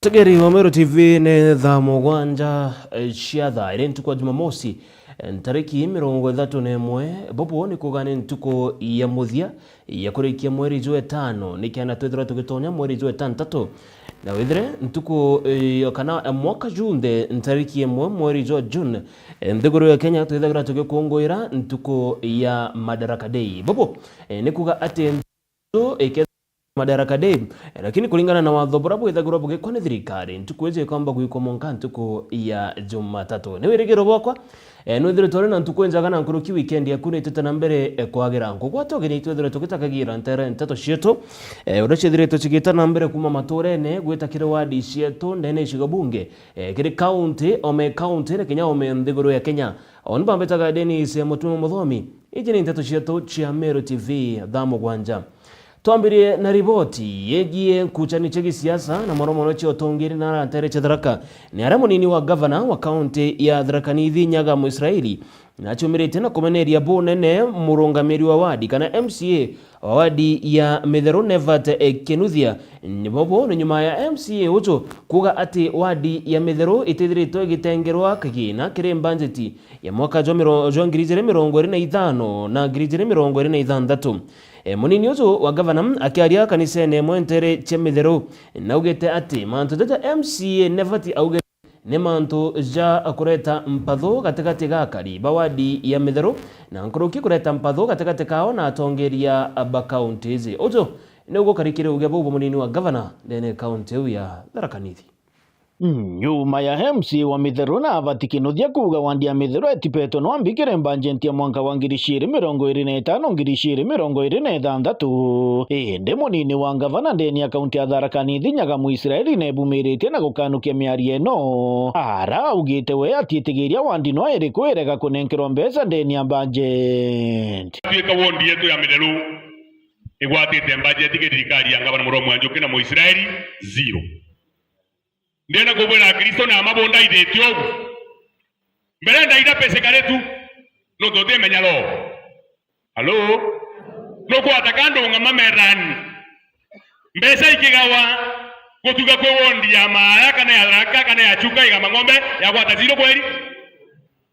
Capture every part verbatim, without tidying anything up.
Tegeri wa Meru T V, ni thaa mugwanja, eh, cia thaa iri ntuku ya Jumamosi, eh, ntariki mirongo ithatu na imwe. Bubu ni kuuga ni ntuku ya muthia ya kurikia mweri jwa itano, ni kenda twithirwa tugitonya mweri jwa itantatu. Na withire ntuku, eh, kana, eh, mwaka junthe ntariki imwe mweri jwa June, eh, nthiguru ya Kenya twithagirwa tugikunguira ntuku ya Madaraka Day. Bubu, eh, ni kuuga ati ntuku ikethirwa Madaraka Day, eh, lakini kuringana na watho buria bwithagirwa bugikwa ni thirikari, ntuku iji ikomba gwikwa mwanka ntuku ya Jumatatu. Ni wirigiro bwakwa, eh, nwithiritwe uri na ntuku injega na nkuruki weekend yaku ni itite na mbere, eh, kwagira. Nkugwata ugeni twithirwe tugitakagira ntere nteto cietu, eh, uria ciithiritwe cigita na mbere kuuma maturene gwita kiri wadi cietu ndene icigo bunge, eh, kiri county, ome county na kinya ome nthiguru ya Kenya. Oni bambitaga Dennis Mutuma Muthomi. Iji ni nteto cietu cia Meru T V thaa mugwanja. Twambirie na riboti yegie nkuchani cia gisiasa na mono mono cia utongeri na arantere cia Tharaka. Ni aria munini wa gavana wa kaunti ya Tharaka Nithi Nyaga Mwisraeli na aciumiritie na kumeneria bunene murungamiri wa wadi kana M C A wa wadi ya Mitheru Nevat, eh, Kinuthia. Ni bobo ni nyuma ya M C A uju kuuga ati wadi ya Mitheru itithiritwe igitengerwa kigina kiri mbanjeti ya mwaka jwa miro-, jwa ngiri ijiri mirongo iri na ithano na ngiri ijiri mirongo iri na ithanthatu. E, munini uju wa gavana akiaria kanisene imwe ntere cia Mitheru, naugite ati mantu jaja M C A Nevat augite ni mantu ja kureta mpatho gatigati ga akari ba wadi ya Mitheru, na nkuruki kureta mpatho gatigati kao na atongeria ba kaunti iji. Uju ni ugukari kiri uge bau bwa munini wa gavana ndene kaunti iu ya Tharaka Nithi. Nyuma ya M C A wa Mitheru Nevat Kinuthia kuuga wadi ya Mitheru etipetwe no ambikire mbanjeti ya mwanka wa ngiri ciiri mirongo iri na itano, ngiri ciiri mirongo iri na ithanthatu. Indi munini wa ngavana ndene ya kaunti ya Tharaka Nithi Nyaga Mwisraeli nebumiritie na gukanukia miario ino. Ara augite we atiitigiria wadi no iriku irega kunenkerwa mbeca ndene ya mbanjeti. Tuika wodi yetu ya Mitheru igwatite mbanjeti kiri thirikari ya ngavana Murwa Mwanjuki na Mwisraeli, zero. Ndienda kubwira Akristo na mabunda ithitie ugu. Mbere ndaira pesa kare tu, no tutimenya roho. Halo? No kwata kandu ngama merani. Mbeca ikigawa gutuga kwi wondi ya Maaya kana ya Tharaka kana ya Chuka igama ng'ombe ya gwata zero kweli?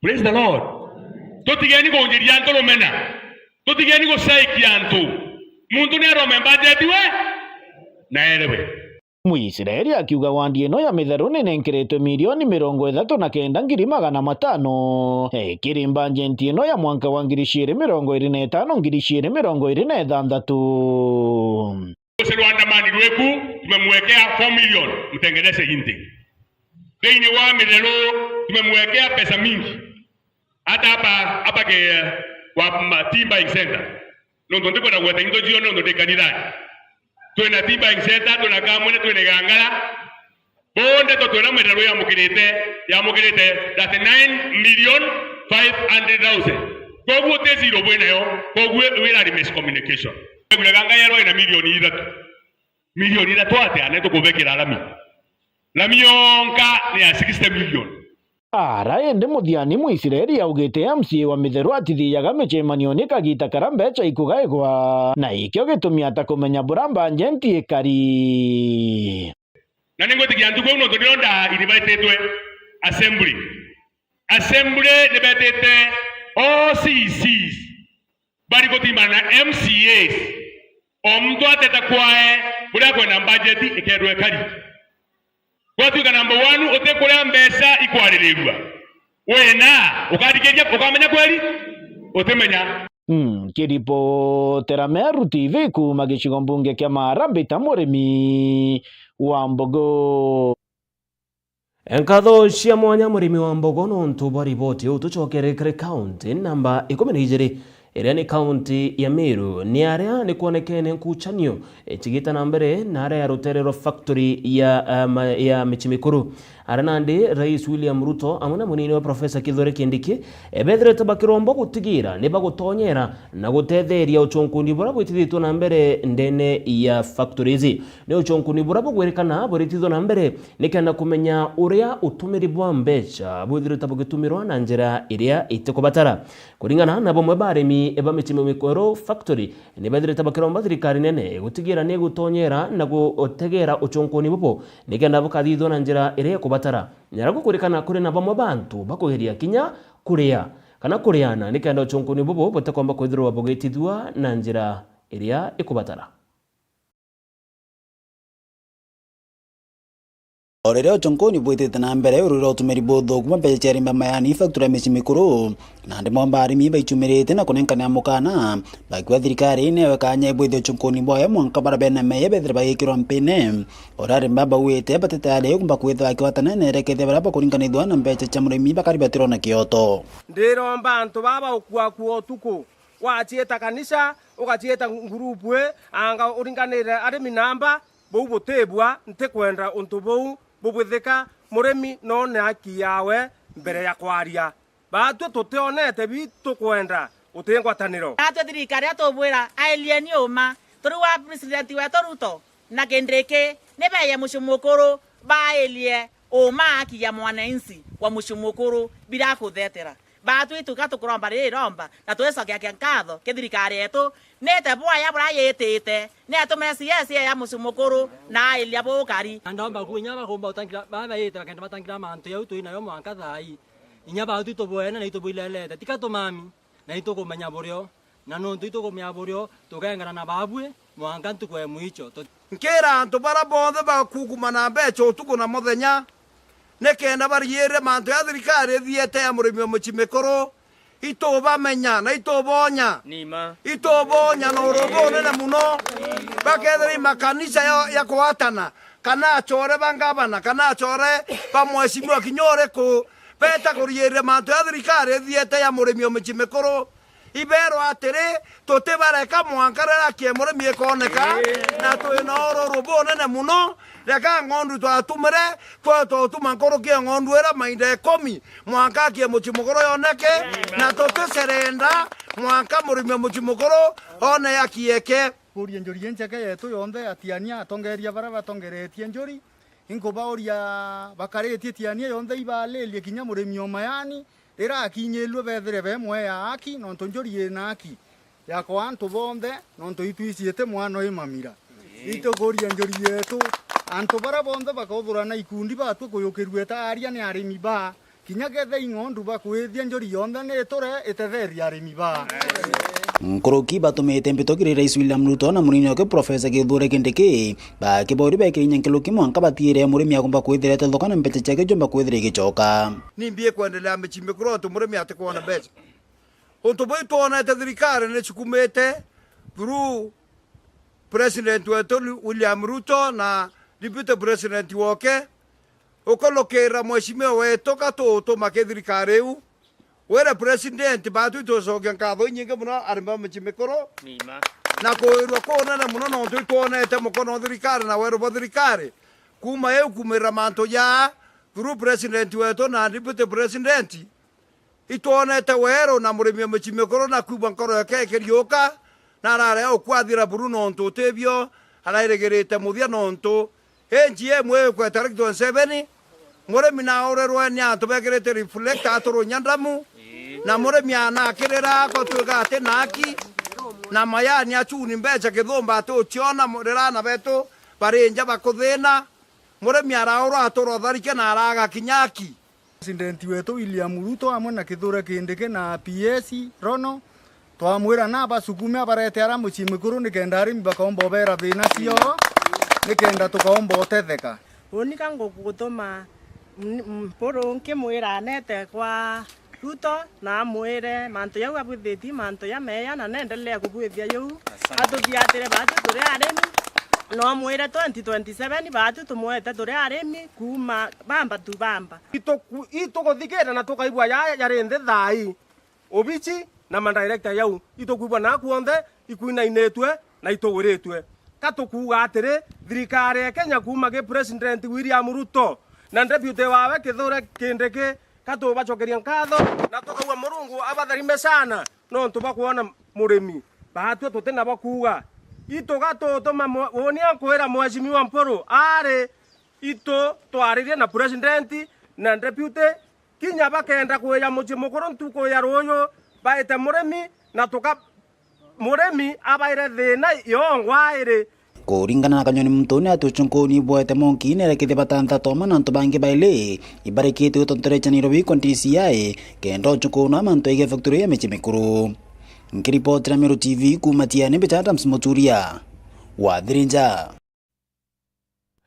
Praise the Lord. Tutigeni kunjiria antu rumena. Tutigeni gucaikia antu. Muntu ni arome budget we na erewe. Mwisraeli akiuga wandi ino ya Mitheru ninenkeretwe milioni mirongo ithatu na kenda ngiri magana matano, eh, kiri mbanjenti ino ya mwanka wa ngiri ciiri mirongo iri na itano, ngiri ciiri mirongo iri na ithanthatu. Rwanda mani rweku, tumemwekea four million, mtengeneze intake. Thiini wa Mitheru, tumemwekea pesa mingi. Hata hapa, hapa ke, kwa ma-, tea buying center. Nontu ndikwenda gweta into cio, nontu ndi kanithani. Twina tea buying center, twina Kamwene, twina Igangara. Bonthe to twina Mitheru yamukirite, yamukirite thirty-nine million five hundred thousand. Koguo ti zero bwinayo, koguo wira ni miscommunication. Igangara yarwa ina milioni ithatu. Milioni ithatu atia, na tukubekira lami? Lami yonka ni ya sixty million. Ara indi muthiani Mwisraeli augite M C A wa Mitheru atithiaga micemanioni kagita kara mbeca ikugaigwa, na ikio gitumi atakumenya bura mbanjenti ikari. Na ningwitikia ntuku iu nontu nirio nda invitetwe assembly. Assembly nibetite all C Cs bari gutimbana na M C As. O muntu ateta kwae buria akwenda mbanjeti ikerwe ikari. Gwatuika number one, uti kuria mbeca ikwaririrua. Wina, ukathikiria, ukamenya kweli? Utimenya. Mm, kiripotera Meru T V kuuma gicigo mbunge kia Maara, mbita Murimi wa Mbogo. Nkatho cia mwanya Murimi wa Mbogo nontu bwa riboti iu. Tucokere kiri kaunti namba ikumi na ijiri, iria ni kaunti ya Meru. Ni aria ni kwonekene nkuchanio icigite na mbere na aria ya rutere rwa factory ya, eh, ma-, ya michi mikuru. Ara nandi Rais William Ruto amwe na munini wa Professor Kithure Kindiki, e, bethirite bakiromba gutigira ni bagutonyera na gutetheria uchunkuni buria bwitithitwe na mbere ndene ya factories. Ni uchunkuni buria bugwirikana buritithwe na mbere nikenda kumenya uria utumiri bwa mbeca bwithirite bugitumirwa na njira iria itikubatara. Kuringana na bamwe ba arimi ba micii mikuru factory, ni bethirite bakiromba thirikari nene gutigira ni igutonyera na gutegera uchunkuni bubu nikenda bukathithwa na njira iria ikubatara. Nyara gukurikana kuri na bamwe bantu bakugeria kinya kuria kana kuriana nikenda uchunkuni bubu butikomba kwithirwa bugitithua na njira iria ikubatara. O riria uchunkuni bwitite na mbere, ururira utumiri buthuku bwa mbeca cia arimi ba mayani factory ya micii mikuru, na ndimwe ba arimi baichumirite na kunenkanira mukana, bakiuga thirikari newe kanya ibwithie uchunkuni bwayo mwanka baria bena meya bethire bagikirwa mpine. Uria arimi baba bauite bati tayari kumba kwithirwa bakiwatana na erekethia baria bakuringanithua na mbeca cia murimi bakari batirona kioto. Ndiromba antu baba ukuakua utuku, waciita kanisa, ugaciita ngurupu ii, anga uringanire arimi namba, buu butibua, ntikwenda untu buu bubwithika, murimi noone haki yawe mbere ya kwaria. Baatwi tutionete bi tukwenda uti ngwataniro. Baatwi thirikari atubwira, ailieni uma, turi wa president wetu Ruto na Kindiki, ni beeye mucii mukuru, bailie uma haki ya mwananchi wa mucii mukuru bila kuthetera. Baatwi tuka tukuromba riri iromba, na twicokeakia nkatho ki thirikari yetu, nite bwaya buria yitite, ni atumire C S A ya mucii mukuru, na ailia bukari. Na ndomba ku inya bakumba utangira, baba yite bakenda batangira mantu yau twi nayo mwanka thaa ii. Inya baatwi tubwene na itubwilelete, tika tumami, na itukumenya burio. Na nontu itukumenya burio, tukengana na babui mwanka ntuku ya mwicho. Tu- Nkira antu baria bonthe bakukumana mbeca utuku na muthenya, nikenda bariirire mantu ya thirikari ithiete ya murimi wa mucii mikuru, itubamenya na itubonya. Nima. Itubonya na urumbu unene muno, bakethira i makanisa ya, ya kwatana, kana achore ba ngavana, kana achore ba mheshimiwa kinya uriku, beta kuriirire mantu ya thirikari ithiete ya murimi wa mucii mikuru. Ibeerwa atiri, tutibareka mwanka riria haki ya murimi ikoneka, na twi na ururu bunene muno. Reka ng'ondu twatumire, twe twatuma nkuruki ya ng'ondu iria mainda ikumi, mwanka haki ya mucii mukuru yoneke, na tutiserenda mwanka murimi wa mucii mukuru one haki yeke. Kuria njuri incheke yetu yonthe ya Tiania, atongeria baria batongeretie njuri, inkubauria bakaritie Tiania yonthe ibaalirie kinya murimi o mayani, riria akinyirue bethire be mwe ya haki, nontu njuri ina haki ya kwa antu bonthe, nontu itwiciite mwana wi mamira. Itukuria njuri yetu, antu baria bonthe bakauthurana ikundi baatwi kuyukirua itaaria ni arimi ba, kinya kethe i ng'ondu bakwithia njuri yonthe ni iture itetheria arimi ba. Nkuruki batumite mbito kiri Rais William Ruto na munini wake Professor Kithure Kindiki, bakibauri bekire inya nkuruki mwanka batiire murimi akumba kwithira itethoka na mbeca ciake ciumba kwithira igicoka. Nimbi ikwendelea micii mikuru untu murimi atikwona mbeca? Untu buu itwonete thirikari ni cikumite through President wetu William Ruto na Deputy President woke, ukulukira mheshimiwa wetu ka tuutuma ki thirikari iu. Wire President, baatwi tucokia nkatho inyingi muno arimi ba micii mikuru. Nima. Na kuirua kunene muno nontu itwonete mukono wa thirikari na weru bwa thirikari. Kuuma iu kumirira mantu jaa, through President wetu na Deputy President, itwonete weru na murimi wa micii mikuru na kwigua nkoro yake ikiriuka, na ararega gukua athira buru nontu utibio arairigirite muthia nontu A G M ikweta tariki twenty-seven, murimi naurerwe ni antu bekirite reflector aturunya ndamu, na murimi anakirira gutwika ati na haki, na mayani achuni mbeca kithumba ati uchiona mu-, riria ana betu bari nja bakuthina, murimi araurwa atura utharike na araga kinya haki. President wetu William Ruto amwe na Kithure Kindiki na P S Rono, twamwira na abasukume abarete ara mucii mikuru nikenda arimi bakaumba ubera thina cio, nikenda tukaumba utetheka. Uni ka ngugutuma m-, mpuru nkimwira anete kwa Ruto na amwire mantu jau abwithitie mantu jameya na nendelea kubwithia jau. Asante. Atuthiatire baatwi turi arimi, no amwire twenty twenty-seven baatwi tumwete turi arimi kuuma bamba tu bamba. Ituku-, itukuthikira na tukaigua ja-, jari nthi thaa ii. Obici na madirector jau itukwigua na kuonthe ikwinainitue na ituguritue. Ka tukuuga atiri, thirikari ya Kenya kuuma ki President William Ruto Na deputy wawe Kithure Kindiki, ka tubacokeria nkatho, na tukauga Murungu abatharime sana, nontu bwa kwona murimi. Batwi tuti na bwa kuuga. Itu ga tutuma mwe-, wonia nkwira Mheshimiwa Mpuru ari itu twaririe na president na deputy, kinya bakenda kwija mucii mukuru ntuku ya ruuju, baite murimi na tuka-, murimi abaire thiina yongwa iri. Kuringana na Kanyoni Muntu, ni ati ucunkuni bwete monki nerekithia batanthatu amwe na antu bangi bairi ibarikite utontorecha Nairobi kwa D C I, kenda ucukunwa mantu aige factory ya michii mikuru. Nkiripotera Meru T V kuuma Tiani, mbicha Adams Muturia wa Thirinja.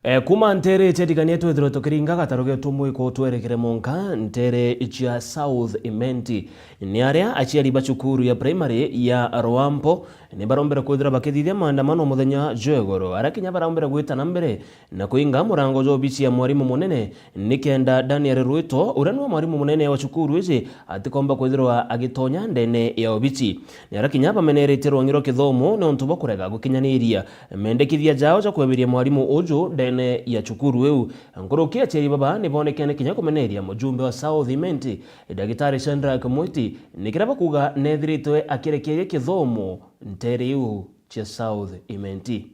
E, kuuma nteere cia Ndigania twithirwe tukiringa gataru geetu mwiko twerekere monka nteere cia South Imenti. Ni aria aciari ba cukuru ya primary ya Rwampo ni barombere kwithirwa bakithithia maandamano muthenya jwa igoro, aria kinya barombere gwita na mbere na kuinga murango jwa obici ya mwarimu munene, nikenda Daniel Rwito, uria niwe mwarimu munene wa cukuru iji, atikomba kwithirwa agitonya ndene ya obici. Ni aria kinya bameneretie rwangi rwa kithomo niuntu bwa kurega gukinyaniria mendekithia jao ja kweberia mwarimu uju ndene ya cukuru iu. Nkuruki aciari baba ni bonekene kinya kumeneria mujumbe wa South Imenti, Dagitari Shadrack Mwiti, ni kiria bakuuga neethiritwe akirekeria kithomo nteere iu cia South Imenti.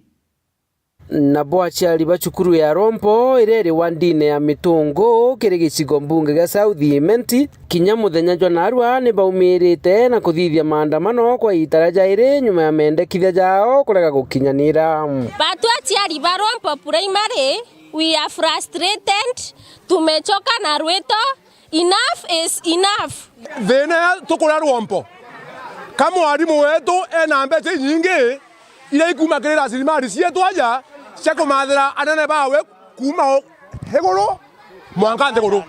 Nabo aciari ba cukuru ya Rompo iria iri wandine ya Mitungu kiri gicigo mbunge gia South Imenti, kinya muthenya jwa narua ni baumirite na kuthithia maandamano kwa iita ria jairi nyuma ya mendekithia jao kurega gukinyanira. Batwi aciari ba Rompo Primary, we are frustrated, tumechoka na Rwito, enough is enough. Thiina ya tukura Rompo, ka mwarimu wetu ena mbeca inyingi iria ikuuma kiri rasilimali cietu aja cia kumathira anene bawe kuuma o iguru mwanka nthiguru.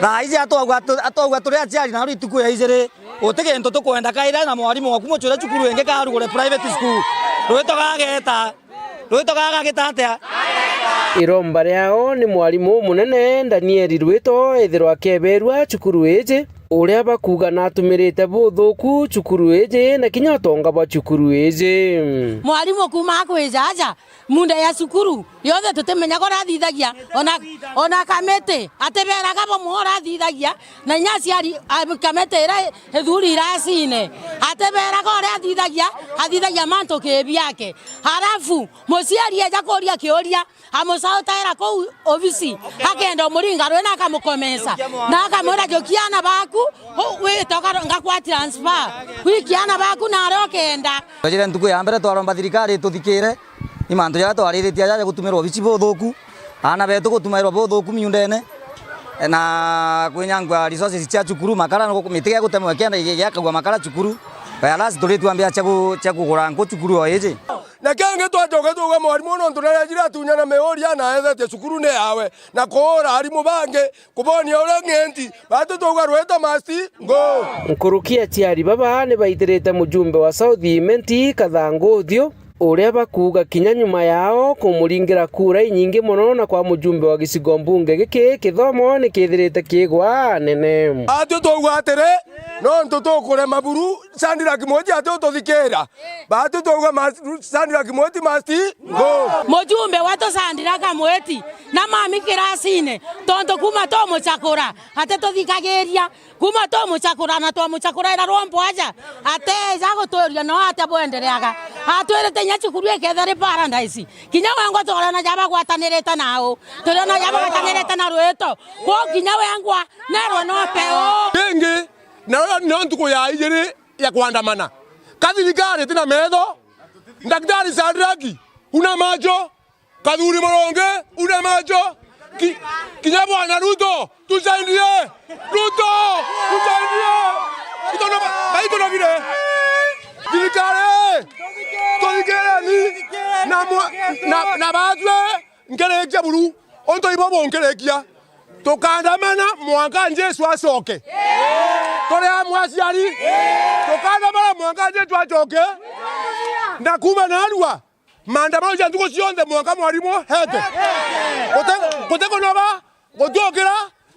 Thaa iji atwaugua tu-, atwaugua turi aciari naru ituku ya ijiri, guti gintu tukwenda kaira na mwarimu waku mucure cukuru ingi ka arugure private school. Rwito gageta. Rwito gaga gita atia? Iromba riao ni mwarimu umunene Danieli Rwito ethirwa akeberua cukuru iji, uria bakuuga natumirite buthuku cukuru iji na kinya utonga bwa cukuru iji. Mwarimu kuuma akwija aja, munda ya cukuru yonthe tutimenyaga uria athithagia, ona, ona kamiti atiberaga bamwe uria athithagia, na inya aciari a kamiti iria ithuri iracine, atiberaga uria athithagia, athithagia mantu ki biake. Halafu, muciari eja kuria kiuria, amucautaira kuu obisi, akenda umuringa rwi na akamukomesa, na akamwira, "Jukia ana baku, u-, wite uka-, ngakwa transfer, wikia ana baku naria ukenda." Twajire ntuku ya mbere twaromba thirikari ituthikire, ni mantu jaria twariritie aja ja gutumirwa obisi buthuku, aana betu gutumairwa buthuku miundene, na kwinyangua resources cia cukuru, makara, miti gia gutemwa ikenda igiakagua makara cukuru, whereas turitwa mbia cia gu-, cia kugura nku cukuru o iji. Na kingi twacoke twauga mwarimu nontu narejire atunyana miuria na ethetie cukuru ni yawe, na kuura arimu bangi, kubonia uria ng'enti, batu twauga Rwito must go. Nkuruki aciari baba ni baitirite mujumbe wa South Imenti Kathangu uthiu, uria bakuuga kinya nyuma yao kumuringira kura inyingi mono na kwa mujumbe wa gicigo mbunge giki, kithomo ni kithirite kigwa nene. Atwi twauga atiri, nontu tukurema buru, Shadrack Mwiti ati ututhikira. Batu twauga ma-, Shadrack Mwiti must go. Mujumbe wetu Shadrack Mwiti, na mami kirasine, tontu kuma tumucakura, ati tutikagiria. Kuma tumucakura na twamucakuraira Rompo aja, ateja guturia no atia bwendereaga. Atwirite inya cukuru ikethira ri paradise. Kinya wengwa turiona jaba gwatanirite nau. Turiona jaba gwatanirite na Rwito. Kwou kinya wengwa nerwa no peo. Kingi, na no ntuku ya ijiri ya kwandamana. Ka thirikari itina metho, Daktari Shadrack, una macho, Kathuri Murungi, una macho, ki-, kinya Bwana Ruto, tusaidie! Ruto, tusaidie! Itono ba-, baitonogire. Thirikari, tuthikireni, na mwa-, na, na batwe, nkirikia buru, untu ibo bunkirikia. Tukandamana mwanka Jesu acoke. Turi amwe aciari. Tukandamana mwanka Jesu acoke. Na kuma narua, maandamano ja ntuku cionthe mwanka mwarimu hete. Guti-, gutikunoba, gutiukira,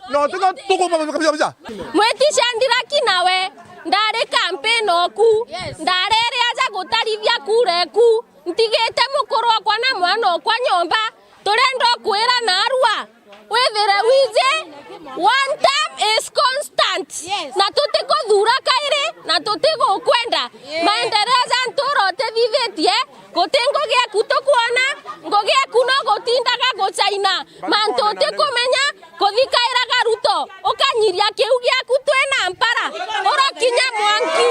na tuku-, tukumba kabisa kabisa. Mwiti Shadrack nawe, ndari campaign oku, ndarere aja gutarithia kura eku, ntigite mukuru okwa na mwana okwa nyomba, turenda ukwira narua. Withire wiji, one term is constant. Yes. Na tutikuthura kairi, na tutigukwenda. Yes. Maendeleo ja ntuura utithithitie, guti ngugi eku tukwona, ngugi eku no gutindaga gucaina. Mantu utikumenya, kuthikairaga Ruto, ukanyiria kiu giaku twi na mpara. Urokinya mwanki,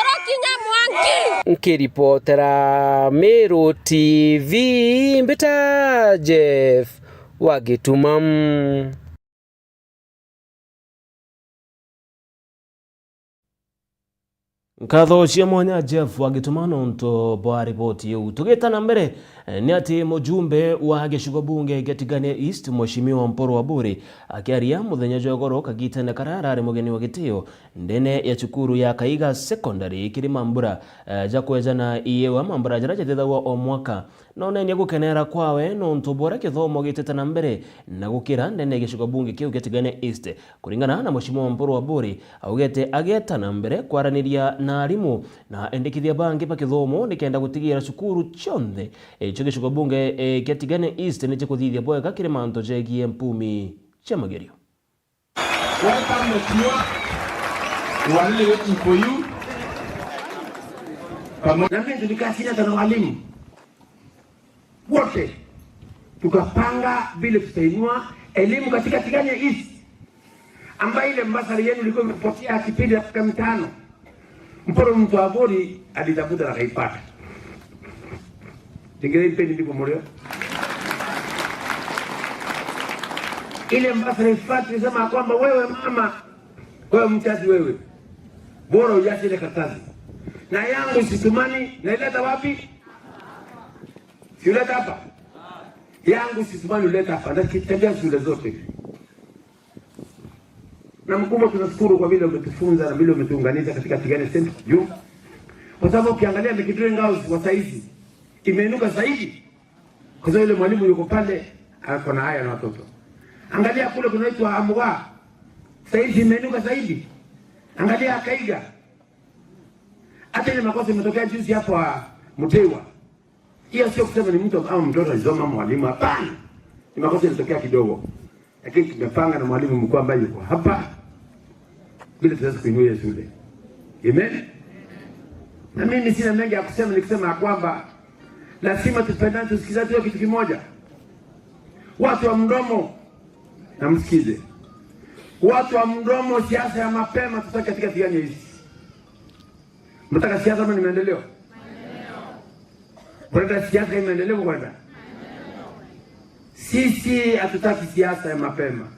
urokinya mwanki. Nkiripotera Meru T V, mbita Jeff wa Gituma. Nkatho cia mwanya Jeff wa Gituma nontu bwa riboti iu. Tugita na mbere, eh, ni ati mujumbe wa gicigo bunge gia Tigania East, Mheshimiwa Mpuru Aburi, akiaria muthenya jwa igoro kagitene karia arari mugeni wa gitio ndene ya cukuru ya Kaiga Secondary kiri mambura, eh, ja kwejana iewa, mambura jaria jathithagwa o mwaka. Noonenie gukenera kwawe nontu bwa uria kithomo gitite na mbere na gukira ndene ya gicigo bunge kiu gia Tigania East. Kuringana na Mheshimiwa Mpuru Aburi, augite ageta na mbere kwaraniria na arimu na endekithia bangi ba kithomo nikenda gutigira cukuru cionthe, eh, cia gicigo bunge, eh, kia Tigania East ni cikuthithia bwega kiri mantu jegie mpumi cia magerio. Welcome, Mheshimiwa. We are really waiting for you. Pamoja na mimi tulikaa chini hata na walimu wote, tukapanga vile tutainua elimu katika Tigania East, ambayo ile mbasari yenu ilikuwa imepotea kipindi ya miaka mitano. Mpuru Mtu Aburi alitafuta na akaipata. Tingerei mpeni ndipo mlio. Ile mbasari fati sema kwamba wewe mama, wewe mchazi wewe, bora ujaze ile karatasi. Na yangu Situmani, naileta wapi? Siuleta hapa? Yangu Situmani uleta hapa, na kitembea shule zote. Na mkubwa, tunashukuru kwa vile umetufunza na vile umetuunganisha katika Tigania Central juu. Kwa sababu ukiangalia Mikinduri Girls wa saizi, imeinuka zaidi. Kwa sababu yule mwalimu yuko pale, ako na haya na watoto. Angalia kule kunaitwa Amuga. Saizi imeinuka zaidi. Angalia Kaiga. Hata ile makosa imetokea juzi hapo, ah, Mutewa. Hiyo sio kusema ni mtu au mtoto alisoma mwalimu, hapana. Ni makosa ilitokea kidogo. Lakini tumepanga na mwalimu mkuu ambaye yuko hapa, vile tunaweza kuinua hiyo shule. Amen. Na mimi sina mengi ya kusema, ni kusema ya kwamba lazima tupendane, tusikizane, tuwe kitu kimoja. Watu wa mdomo, na msikize. Watu wa mdomo, siasa ya mapema tutaki katika Tigania hizi. Mnataka siasa ama ni maendeleo? Mnataka siasa ya maendeleo kwenda? Sisi hatutaki siasa ya mapema.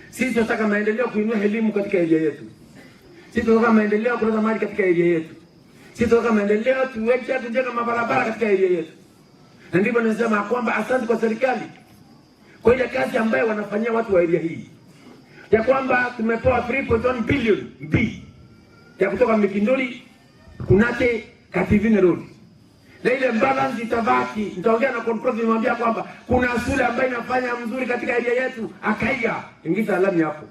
Sisi tunataka maendeleo, kuinua elimu katika area yetu. Sisi tunataka maendeleo, kuleta maji katika area yetu. Sisi tunataka maendeleo, tuweke, tujenga mabarabara katika area yetu. Na ndivyo nimesema kwamba asante kwa serikali kwa ile kazi ambayo wanafanyia watu wa area hii, ya kwamba tumepewa three point one billion B ya kutoka Mikinduri, Kunate, Kativine Road. Na ile balance itabaki, nitaongea na control, nimwambia kwamba kuna shule ambayo inafanya mzuri katika area yetu, Akaiga, ingiza lami hapo.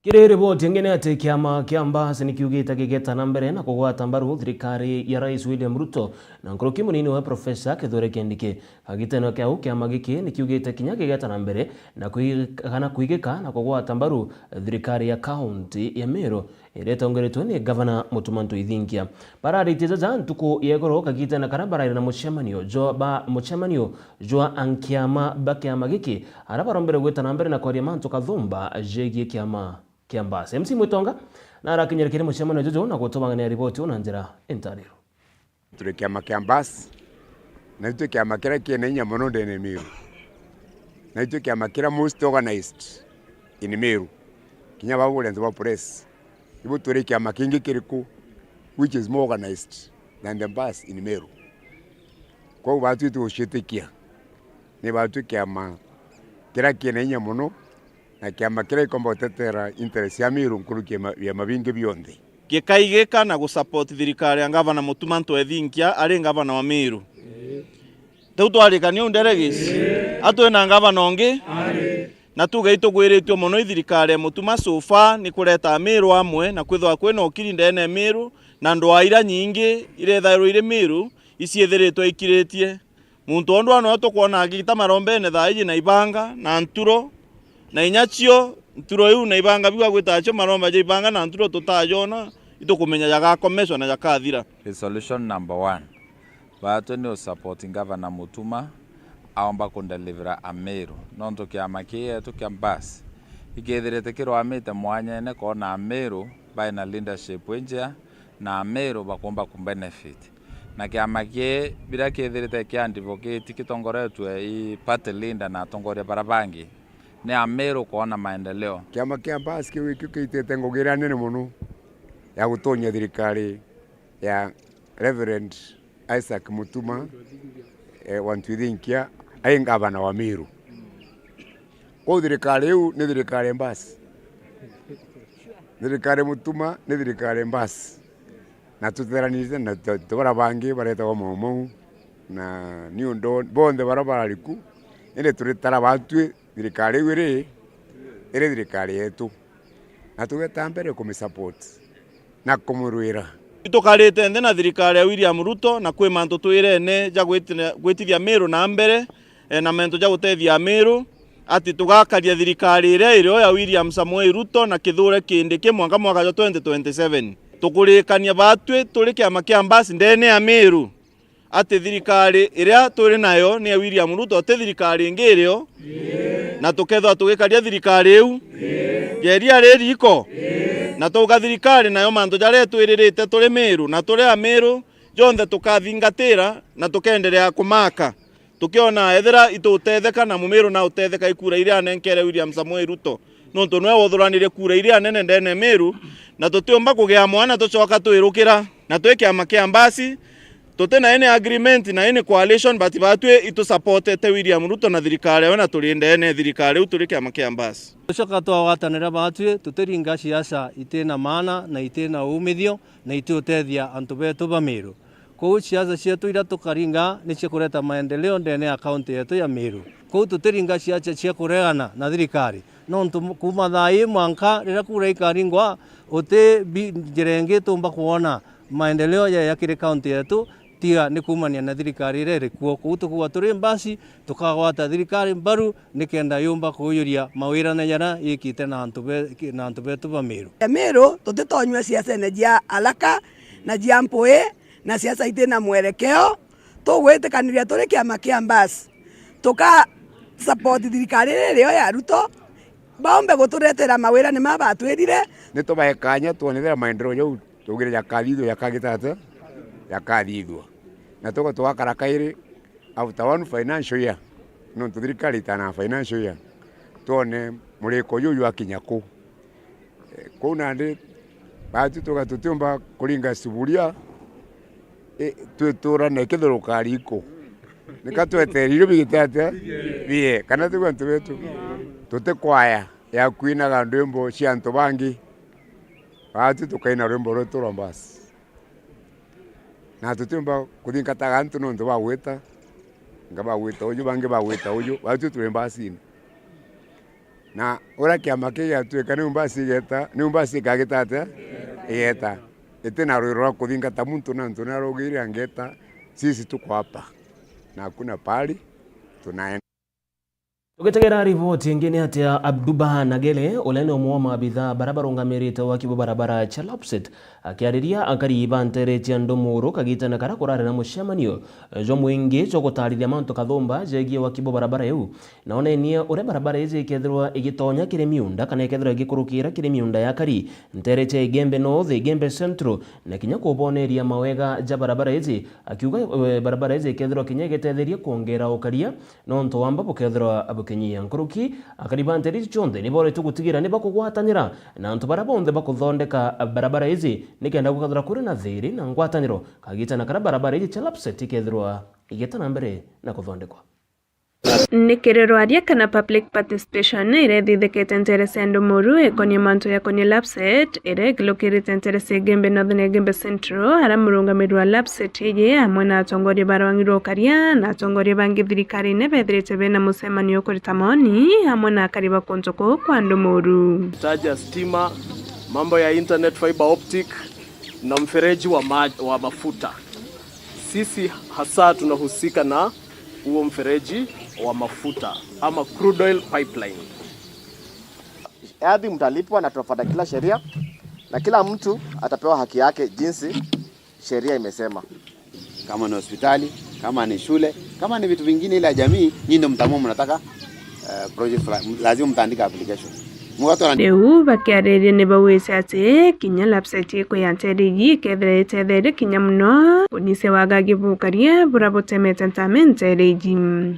Kiri riboti ingi ni ati kiama kia Mbas ni kiugite gigeta na mbere na kugwata mbaru thirikari ya Rais William Ruto na nkuruki munini wa Profesa Kithure Kindiki. Kagitene kiu kiama giki ni kiugite kinya gigeta na mbere na kui-, kana kuigika na kugwata mbaru thirikari ya kaunti ya Meru iria itongoretwe ni Gavana Mutuma M'Ethingia. Bararitie jaja ntuku ya igoro kagitene karia baraire na mucemanio jwa ba-, mucemanio jwa ankiama ba kiama giki, aria barombere gwita na mbere na kwaria mantu kathumba jegie kiama kia Mbas. M C Mwitonga narakinyire kiri mucemanio juju na gutubang'ania riboti uu na njira intariru. Turi kiama kia Mbas, na itwi kiama kiria kina inya mono ndene Meru, na itwi kiama kiria most organized in Meru. Kinya baba uria nthi ba press, ibu turi kiama kingi kiriku which is more organized than the Mbas in Meru? Kwou batwi tuguciitikia ni batwi kiama kiria kina inya mono, na kiama kiria gikomba gutetera interest cia Meru nkuruki ya ma-, biama bingi bionthe. Gikaigika na gusupport thirikari ya Gavana Mutuma M'Ethingia ari gavana wa Meru. Tiu twarikania uu, Delegate? Atwi na gavana ungi? Na tuge itugwiritue mono i thirikari ya Mutuma so far ni kureta Meru amwe na kwithirwa kwina ukiri ndene ya Meru, na ndwaa iria nyingi irethairwa iri Meru iciithiritwe ikiritie. Muntu o ndwano tukwona agita marombene thaa iji na ibanga na nturo, na inya cio nturo iu na ibanga biu agwitaga cio maromba ja ibanga na nturo tutajona, itukumenya jagakomecwa na jakathira. Resolution number one. Baatwe ni usupport Governor Mutuma aomba kudelivera Ameru, nontu kiama kii yetu kia Mbas ikithirite kirwamite mwanyene kwona Ameru baina leadership injea na Ameru bakumba kubenefit. Na kiama kii biria kithirite kia advocate kitongoretwe i party leader na atongoria bara bangi, ni Ameru kwona maendeleo. Kiama kia Mbas kiu ikio kiitite ngugi iria nene mono ya gutonyia thirikari ya Reverend Isaac Mutuma, eh, wa Ntwithinkia, ai ngavana wa Meru. Kwou thirikari iu ni thirikari Mbas. Thirikari Mutuma ni thirikari Mbas. Na tuteranirite na tu-, tu-, bara bangi baretagwa Mau Mau, na niundu bonthe bara barari ku, indi turitara batwi thirikari iu iri, iri thirikari yetu. Na tugeta mbere kumisupport na kumurwira. Itukarite nthi na thirikari ya William Ruto na kwi mantu twirene ja gwitira-, gwitithia Meru na mbere, eh, na mantu ja gutethia Ameru, ati tugakaria thirikari iria irio ya William Samoei Ruto na Kithure Kindiki mwanka mwaka jwa twenty twenty-seven. Tukurikania batwi turi kiama kia Mbas ndene ya Meru, ati thirikari iria turi nayo ni ya William Ruto, ti thirikari ingi irio, na tukethirwa tugikaria thirikari iu ya iria ri riiko, na twauga thirikari nayo mantu jaria itwiririte turi Meru na turi Ameru jonthe tukathingatira na tukenderea kumaka, tukiona ethira itutetheka na Mumiru na utetheka i kura iria anenkere William Samoei Ruto, nontu niwe wothuranire kura iria nene ndene Meru, na tutiumba kugia mwana tucoka twirukira. Na twi kiama kia Mbas, tuti na any agreement na any coalition, but batwi itusupportete William Ruto na thirikari yawe, na turi ndene thirikari iu turi kiama kia Mbas. Tucoka twagwatanira batwi, tutiringa siasa itina maana na itina umithio, na itiutethia antu betu ba Meru. Kwou siasa cietu iria tukaringa ni cia kureta maendeleo ndene ya kaunti yetu ya Meru. Kwou tutiringa siasa cia kuregana na thirikari, nontu mu-, kuuma thaa ii mwanka riria kura ikaringwa, uti bi-, njira ingi tuumba kwona maendeleo jeeja kiri kaunti yetu, tiga ni kuumania na thirikari iria iri kuo. Kwou tukuuga turi Mbas, tukagwata thirikari mbaru nikenda yumba kuujuria mawirane jaria yikite na antu be-, na antu betu ba Meru. Meru tutitonyua siasene jia alaka na jia mpui na siasa itina mwerekeo. Tugwitikaniria turi kiama kia Mbas, tuka support thirikari iria irio ya Ruto, baumbe guturetera mawirane ma batwirire. Ni tubae kanya twonethera maendeleo jau tugire jakathithua, jakagita atia? Jakathithua. Na tugo tugakara kairi after one financial year, nontu thirikari itanaga financial year, twone muriko juu jwakinya ku. Eh, kwou nandi, baatwi tuga tutiumba kuringa suburia, eh, twiturane kithuruka riiko. Nika twetere irio bigite atia? Bie, kana tiguo antu betu? Tutikwaya ya kwinaga ndwimbo cia antu bangi. Baatwi tukaina rwimbo rwetu rwa Mbas. Na tutiumba kuthingataga antu nontu bagwita, nga bagwita uju, bangi bagwita uju, batwi turi Mbasini. Na uria kiama kii giatwika niu Mbasi igeta, niu Mbasi ikagita atia? Igeta. Itina rwiro rwa kuthingata muntu nontu ni araugire angeta, sisi tuko hapa. Na hakuna pahali tunaenda. Tugitegera riboti ingi ni ati Abduba Nagele, uria ni umwe wa maabitha baria barungamirite waki bwa barabara cia Lapset, akiariria akari ba ntere cia Ndumuru kagitene karia kurari na mucemanio jwa mwingi jwa gutariria mantu kathumba jegie waki bwa barabara iu, na onenie uria barabara iji ikethirwa igitonya kiri miunda kana ikethirwa igikurukira kiri miunda ya akari ntere cia Igembe North, Igembe Central, na kinya kuboneria mawega ja barabara iji, akiuga, eh, barabara iji ikethirwa kinya igitetheria kwongera ukaria, nontu wamba bukethirwa bukinyia nkuruki. Akari ba ntere iji cionthe ni boretwe gutigira ni bakugwatanira na antu baria bonthe bakuthondeka barabara iji, nikenda gukethirwa kuri na thiri na ngwataniro kagitene karia barabara iji cia Lapset ikethirwa igita na mbere na kuthondekwa. Ni kiri rwaria kana public participation iria ithithikite ntere cia Ndumuru ikonie mantu jakonie Lapset, iria igilukirite ntere cia Igembe North na Igembe Central, aria murungamiri wa Lapset iji amwe na atongoria ba rwangi rwa ukaria na atongoria bangi thirikarine bethirite bena mucemanio kurita maoni amwe na akari ba kuntu kuu kwa Ndumuru. Taja stima, mambo ya internet, fiber optic na mfereji wa ma-, wa mafuta. Sisi hasa tunahusika na huo mfereji wa mafuta ama crude oil pipeline. Ardhi mtalipwa na tutafuata kila sheria, na kila mtu atapewa haki yake jinsi sheria imesema. Kama ni hospitali, kama ni shule, kama ni vitu vingine ile ya jamii, nyinyi ndio mtaamua mnataka, eh, project fulani, lazima mtaandika application. Mu watu wana- Riu bakiariria ni bauite ati kinya lapset iku ya nteere iji ikethira itetheerie kinya mono kunisia wagagi bukaria buria butemete ntame nteere iji. Kindly,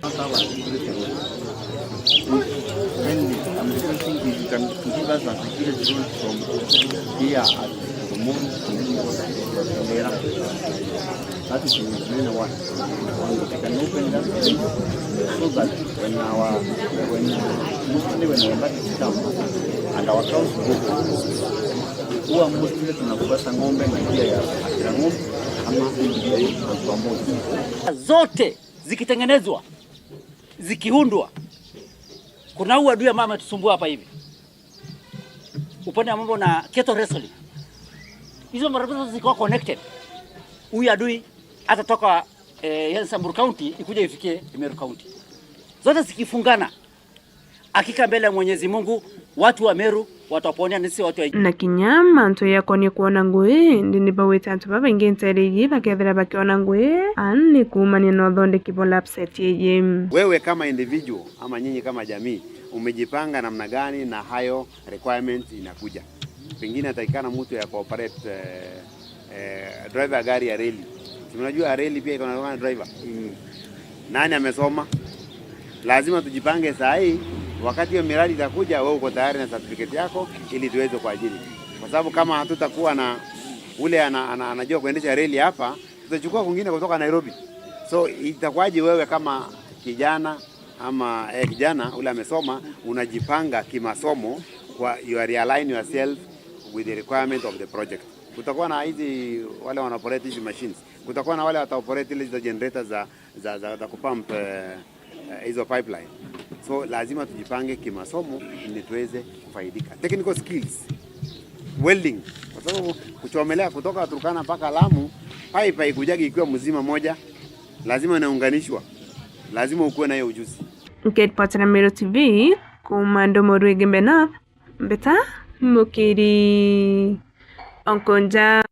I'm requesting if you can give us a security road from here at Komoro and then we go to Kibera. That is the main one. And we can open that space so that when our, when, mostly when our budget come and our cows go, huwa mostly tunafuata ng'ombe na njia ya akina ng'ombe ama njia ya watu wa Mbozi. Zote zikitengenezwa, zikiundwa, kuna huu adui ambaye ametusumbua hapa hivi. Upande wa mambo na cattle wrestling. Hizo barabara zote ziko connected. Huyu adui atatoka, eh, yani Samburu County ikuje ifikie Meru County. Zote zikifungana, hakika mbele ya Mwenyezi Mungu, watu wa Meru wataponea, na sisi watu wa Na kinya mantu yakonie kwona ngui, indi ni bauite antu babaingi nteere iji bakethira bakiona ngui, ani kuumania na uthondeki bwa lapset iji. Wewe kama individual ama nyinyi kama jamii, umejipanga namna gani na hayo requirements inakuja? Pengine atakikana mtu ya cooperate, eh, eh, driver ya gari ya reli. Si unajua reli pia iko na driver? Mm. Nani amesoma? Lazima tujipange saa hii, wakati hiyo miradi itakuja, wewe uko tayari na certificate yako ili tuweze kuajiri. Kwa sababu kama hatutakuwa na ule ana, ana, anajua kuendesha reli hapa, tutachukua kwingine kutoka Nairobi. So itakuwaje wewe kama kijana ama, eh, kijana ule amesoma, unajipanga kimasomo kwa you realign yourself with the requirement of the project? Kutakuwa na hizi, wale wana operate hizi machines, kutakuwa na wale wata operate ile hizo generators za, za, za, za kupump, eh, eh, hizo pipeline. So lazima tujipange kimasomo ili tuweze kufaidika. Technical skills, welding, kwa sababu kuchomelea kutoka Turkana mpaka Lamu, pipe haikujagi ikiwa mzima moja, lazima inaunganishwa, lazima ukuwe na hiyo ujuzi. Nkiripotera Meru T V, kuuma Ndomo Rwigimbe North, Mbeta Mukiri Onkonja.